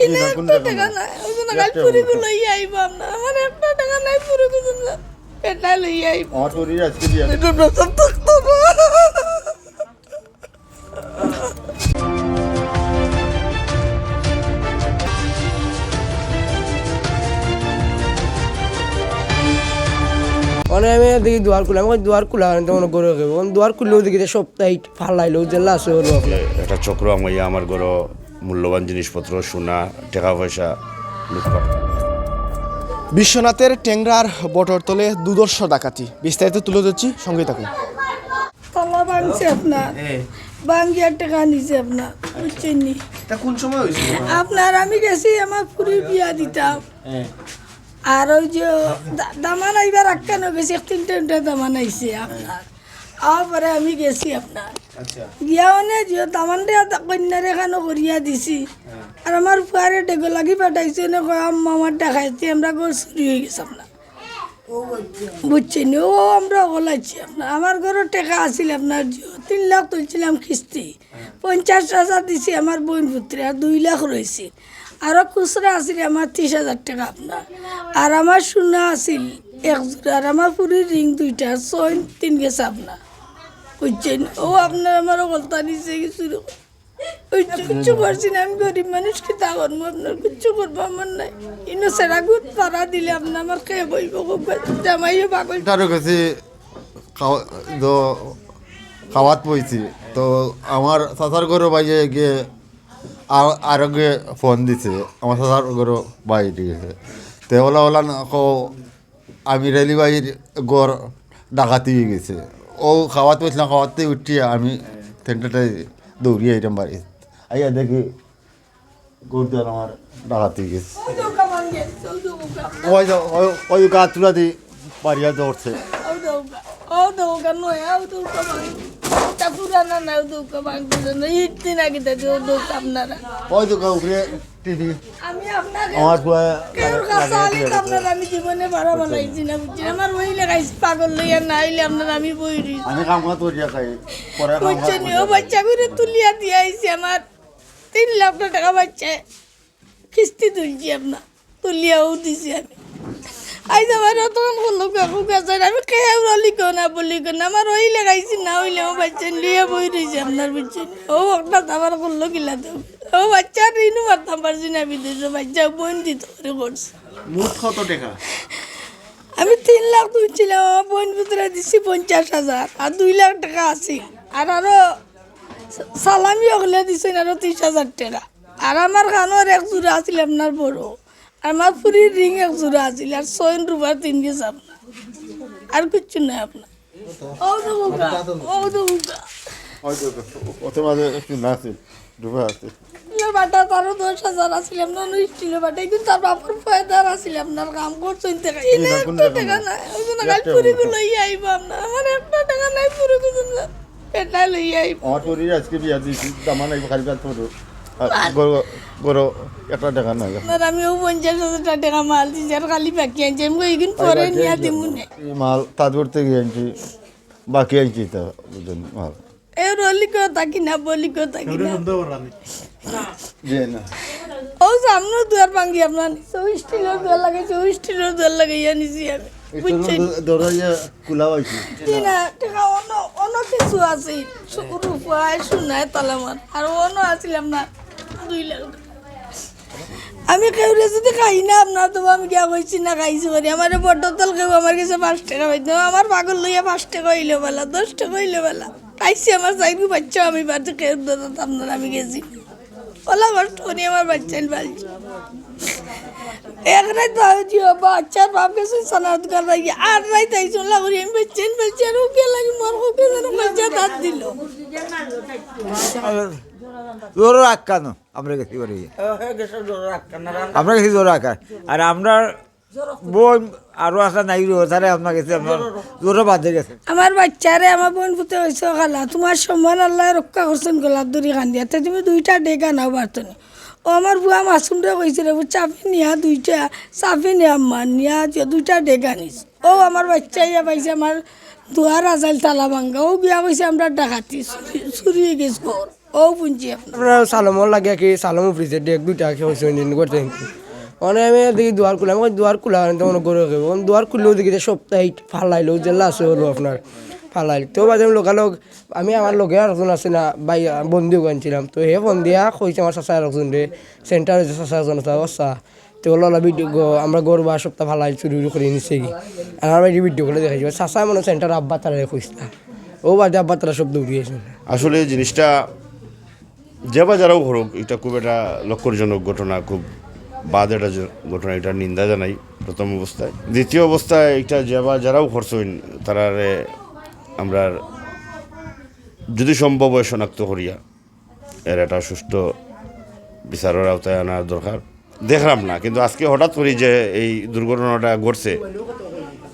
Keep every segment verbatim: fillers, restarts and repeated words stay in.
একটা টেকা নাই, ওই জন্য কাল ফুরি গুলো ইয়ে আইবো আপনার। আমার একটা টেকা নাই, ফুরি গুলো এটা লইয়া আইবো। আমার শরীর আজকে বিয়া। মানে আমি দেখি দুয়ার খুলে, আমি কই, "দুয়ার খুলা, আমি তো মনে করে রাখবো।" কারণ দুয়ার খুললেও দেখি যে সব তাই ফালাইলো, যে লাশ হলো। একটা চক্র আমাইয়া আমার ঘরো মূল্যবান জিনিসপত্র, সোনা, টাকা পয়সা লুটপাট। বিশ্বনাথের টেংরার বটরতলে দুর্ধর্ষ ডাকাতি, বিস্তারিত তুলে ধরছি, সঙ্গেই থাকুন। তালা ভাঙছে আপনার, ভাঙিয়া টেকা নিছে আপনার, বুঝছেন নি? এটা কোন সময় হয়েছিল? আপনার আমি গেছি আমার ফুরির বিয়া দিতাম। আর ওই যে দা- দামান আইবার আক্কানো গেছি, এক তিনটা উল্টা দামান আইছে আপনার। আওয়ার পরে আমি গেছি আপনার। গিয়া অনে যে দামানরে কন্যারে এখানো করিয়া দিছি। আর আমার ফুয়ারে ডেগো লাগি পাঠাইছে, অনে কয়, "আম্মা, আমার ডাকাইতে আমরা ঘর চুরি হয়ে গেছে আপনার।" বুঝছেন নি? ও আমরা ওলাইছি আপনার। আমার ঘরো টেকা আছিল আপনার যে তিন লাখ তুলছিলাম কিস্তি, পঞ্চাশ হাজার দিছি আমার বইন পুত্রে, আর দুই লাখ রয়েছে। আরো খুচরা আছিল আমার তিরিশ হাজার টেকা আপনার। আর আমার সোনা আছিল এক জোড়া, আর আমার ফুরির রিং দুইটা, আর চইন তিন গেছে আপনার। বুঝছেন? ও আপনার আমারও গলতা নিছে কিছু। ওই কিচ্ছু করছি না, আমি গরিব মানুষ, কিতা করবো আপনার? কিচ্ছু করবো আমার নাই। ইনো সেরা গুট পাড়া দিলে আপনার আমার খেয়ে বইব, জামাইও পাগল। তার কাছে খাওয়া তো খাওয়াত বইছি। তো আমার চাচার ঘরো বাইরে গিয়ে আ- আরোগে ফোন দিছে, আমার চাচার ঘরো বাইরে গেছে। তে ওলা ওলা না কো আমি রেলি বাইর ঘর ডাকাতি হয়ে গেছে। ও খাওয়াত বইছিলাম, খাওয়াতে উঠিয়া আমি ঠেংটাটাই দৌড়িয়ে আইলাম বাড়ি। আইয়া দেখি ঘর দুয়ার আমার ডাকাতি হয়ে গেছে। ওই তো ওই- ওই গাছ তুলা দি বাড়িয়া ধরছে। ও দৌকা, ও দৌকা নয়, ও দৌকা ভাঙি। তা পুরানা না, ও দৌকা ভাঙতেছে না। ইট দিন আগে দেখে ও দৌকা আপনারা। ওই তো উপরে টিভি আমি আপনার আমার পুয়া কেউর কাছে আলি তো আপনার আমি জীবনে বাড়া বানাইছি না, বুঝছেন? আমার ওই লাগাইছি পাগল লইয়া না আইলে আপনার আমি বই রইছি। আমি কাম কাজ করিয়া খাই, পরে কাম কাজ বুঝছেন? করিয়া ও বাচ্চা করে তুলিয়া দিয়ে আইছি আমার তিন লাখ টাকা বাচ্চা। কিস্তি তুলছি আপনার, তুলিয়াও দিছি আমি। আইজ আমার অতক্ষণ করলো কাকু কাছে আমি কেউ রলি কেউ না বলি কেউ না, আমার ওই লাগাইছি না হইলে আমার বাচ্চা লইয়া বই রইছে আপনার বুঝছেন। ও একটা আমার করলো কিলা তো, ও বাচ্চা ঋণও মারতাম পারছি না বিদেশে, বাচ্চা বইন দিত করে করছে। মোট কত টাকা? আমি তিন লাখ তুলছিলাম, আমার বইন ভিতরে দিছি পঞ্চাশ হাজার, আর দুই লাখ টাকা আছে, আর আরো সালামি হকলে দিছেন আরো তিরিশ হাজার টাকা। আর আমার কানোর এক জোড়া আছিল আপনার বড়, আর আমার ফুরির রিং এক জোড়া আছিল, আর চইন রুপার তিন গেছে আপনার, আর কিচ্ছু নাই আপনার। ও তো বুকা, ও তো বুকা। ওই তো, ওতে মাঝে একটু না আছে, ডুবা আছে। স্টিলের বাটা তারও দশ হাজার আছিল আপনার, ওই স্টিলের বাটা, কিন্তু তার বাপর পয়দার আছিল আপনার, কাম করছেন টাকা, এনে একটা টাকা নাই, ওই জন্য কাল ফুরি গুলো ইয়ে আইবো আপনার, আমার একটা টাকা নাই, ফুরি গুলো এটা লইয়া আইবো। আমার শরীর আজকে বিয়া দিয়েছি, দামান আইবো খালি পেট পড়ো। আর গরো, গরো একটা টাকা নাই। আপনার আমি ও পঞ্চাশ হাজার টাকা মাল দিছি, আর খালি বাকি আনছি, আমি কই, "ইগুন পরে নিয়া দিমু নে।" এই মাল তাজপুর থেকে আনছি, বাকি আনছি তো, বুঝলেন, মাল। এ রলি কথা কি না, বলি কথা কি না। যে না। ও সামনে দুয়ার ভাঙ্গি আপনার নিচে, ও স্টিলের দুয়ার লাগাইছে, ও স্টিলের দুয়ার লাগাইয়া নিছি আমি। বুঝছেন? দৌড়াইয়া খোলা হয়েছে। জি না, টাকা অন্য, অন্য কিছু আছে। রূপায়, সোনায়, তালামান। আর অন্য আছিল আপনার দুই লাখ। আমি কেউরে যদি খাই না আপনার, তো আমি গিয়া কইছি না খাইছি করি। আমার বটতল কেউ আমার গেছে পাঁচ টাকা পাইতো। আমার পাগল লইয়া পাঁচ টাকা হইলে বেলা, দশ টাকা হইলে বেলা। খাইছি আমার চাইরগু বাচ্চা, আমি বাড়িতে কেউ দৌড়াতাম না, আমি গেছি। ওলা কষ্ট করি আমার বাচ্চা পালছি। এক রাত বাবুজি, বাচ্চার বাপ গেছে সানার দোকান লাগি। আর রাত আইসি ওলা করি আমি বাচ্চা পালছি। আর ওকে লাগি মোর ওকে যেন বাচ্চা দাঁত দিল। জোরে রাখ কেন? আমরা গেছি বাড়ি। আমরা গেছি জোরে রাখ। আর আমরা বোন আরো আসা নাই রে, তারে আপনার গেছে আপনার জোরে বাদে গেছে। আমার বাচ্চারে আমার বোন পুতে হয়েছে খালা, তোমার সম্মান আল্লাহ রক্ষা করছেন গোলাপ দড়ি কান্দিয়া। তে তুমি দুইটা ডেগা নাও বার্তনে। ও আমার বুয়া মাসুমরে কইছে রে, চাপি নিয়া দুইটা, চাপি নিয়া আম্মা নিয়া যে দুইটা ডেগা নিস। ও আমার বাচ্চা ইয়া পাইছে আমার দুয়ার আজাইল তালা ভাঙ্গা। ও গিয়া কইছে আমরা ডাকাতি, চুরি, চুরি হয়ে গেছে ঘর। ও বুঝছি আপনার। আপনার সালমর লাগে কি, সালম অফিসে ডেক দুইটা কি হয়েছে ওই দিন করতে কিন্তু। মানে আমি দেখি দুয়ার খুলে, আমি কই, "দুয়ার খুলা, আমি তো মনে করে রাখবো।" আমি দুয়ার খুললেও দেখি যে সপ্তাহে ফালাইলো, জেলা আছে হলো আপনার ফালাইল। তো বাদে আমি লোকালোক, আমি আমার লগে আর একজন আছে না, ভাই, আহ, বন্ধু আনছিলাম। তো হে ফোন দিয়া কইছে আমার চাচা আর একজন রে, সেন্টারে যে চাচা একজন আছে, "ও চাচা, তো হলো, হলো ভিডিও গো, আমরা গরু বা সপ্তাহ ফালাই চুরি উরি করে নিছে কি?" আর আমার ভাই ভিডিও করে দেখাইছে, চাচা মনে হয় সেন্টার আব্বা তারা কইছিলা। ও বাদে আব্বা তারা সব দৌড়িয়ে আসে। আসলে এই জিনিসটা যে বা যারাও করুক, এটা খুব একটা লক্ষ্যজনক ঘটনা, খুব বাদ একটা জ-, ঘটনা, এটা নিন্দা জানাই প্রথম অবস্থায়। দ্বিতীয় অবস্থায় এটা যে বা যারাও করছইন, তারারে আমরা যদি সম্ভব হয় শনাক্ত করিয়া এর একটা সুষ্ঠু বিচারের আওতায় আনার দরকার। দেখলাম না, কিন্তু আজকে হঠাৎ করি যে এই দুর্ঘটনাটা ঘটছে,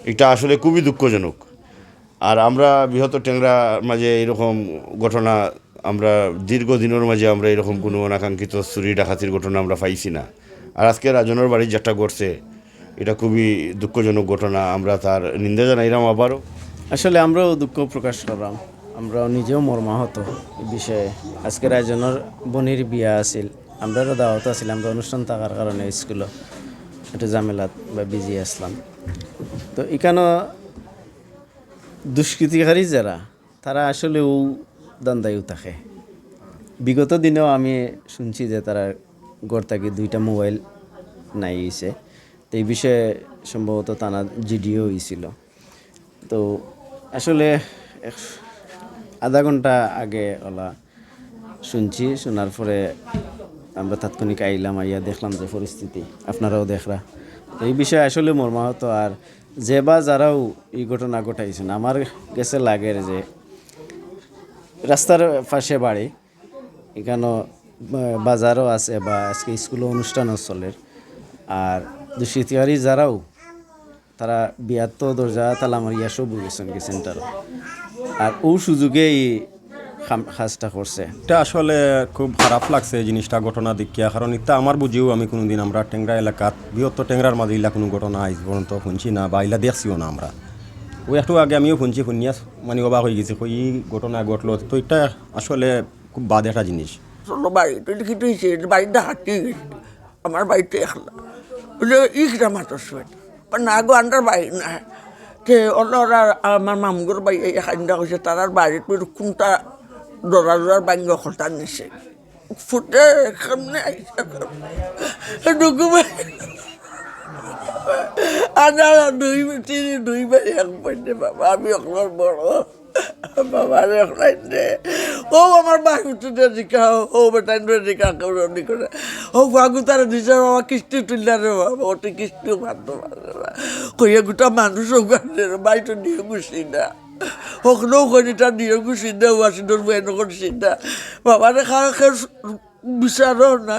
এটা আসলে খুবই দুঃখজনক। আর আমরা বৃহত্তর টেংরার মাঝে এরকম ঘটনা আমরা দীর্ঘদিনের মাঝে আমরা এরকম কোনো অনাকাঙ্ক্ষিত চুরি ডাকাতির ঘটনা আমরা পাইছি না। আর আজকে রাজনের বাড়ির যেটা ঘটছে, এটা খুবই দুঃখজনক ঘটনা, আমরা তার নিন্দা জানাইলাম আবারও। আসলে আমরাও দুঃখ প্রকাশ করলাম, আমরাও নিজেও মর্মাহত এই বিষয়ে। আজকে রাজনের বোনের বিয়া আছিল, আমরারও দাওয়াত আছিল, আমরা অনুষ্ঠান থাকার কারণে স্কুলে একটু ঝামেলাত বা বিজি আসলাম। তো এখানে দুষ্কৃতিকারী যারা, তারা আসলে ও ধান্দায়ও থাকে। বিগত দিনেও আমি শুনছি যে তারা ঘর থাকি দুইটা মোবাইল নাই হইছে। তো এই বিষয়ে সম্ভবত থানা জিডিও হইছিল। তো আসলে এক, আধা ঘন্টা আগে ওলা শুনছি, শোনার পরে আমরা তাৎক্ষণিক আইলাম, আইয়া দেখলাম যে পরিস্থিতি আপনারাও দেখরা। তো এই বিষয়ে আসলে মর্মাহত। আর যে বা যারাও এই ঘটনা ঘটাইছেন, আমার গেছে লাগের যে রাস্তার পাশে বাড়ি, এখানো বা-, বাজারও আছে বা আজকে স্কুলো অনুষ্ঠানও চলের। আর দুষ্কৃতিকারী যারাও, তারা বিয়াত তো দরজা তালা মারিয়া সব গেছেন কি সেন্টারো। আর ও সুযোগে এই কাম-, কাজটা করছে। এটা আসলে খুব খারাপ লাগছে এই জিনিসটা ঘটনা দেখিয়া, কারণ এটা আমার বুঝেও আমি কোনোদিন আমরা টেংরা এলাকাত, বৃহত্তর টেংরার মাঝে ইলা কোনো ঘটনা আইজ পর্যন্ত শুনছি না বা ইলা দেখছিও না আমরা। ওই একটু আগে আমিও শুনছি, শুনিয়া মানে অবাক হয়ে গেছি, কই এই ঘটনা ঘটলো, তো এটা আসলে খুব বাদ একটা জিনিস। চলো বাড়ি, তুই কি তুই সে বাড়ি ডাকাতি হয়ে গেছে, আমার বাড়িতে একলা। বুঝলে, ই কিটা মাতস বেটা? না গো, আন্ডার বাড়ি না। তে ওলা ওরা আমার মামুগর বাড়ি এই কান্দা কইছে, তারার বাড়ি তুই কোনটা দরা দরার বাঙ্গ খলতা নিছে। ফুটে সামনে আইছে। ঢুকু ভাই। আন্ডার দুই, তিন, দুই ভাই এক বইনে বাবা, আমি অকলর বড়। বাবা রে, অকলাই রে। ও আমার ভাই উঠে দে দিকা, ও বেটাই রে দিকা, কেউ নি করে। ও বাগু তারা দিছে বাবা, কিস্তি তুললা রে বাবা, ওটি কিস্তি মারতো পারে না। কইয়া গোটা মানুষ ওখানে রে, ভাই তো নিয়ে গুছি না। হকলেও কই এটা নিয়ে গুছি না, ওয়াসি ডর বই নকর সিদ্ধা। বাবা রে, খা খে বিচারও না।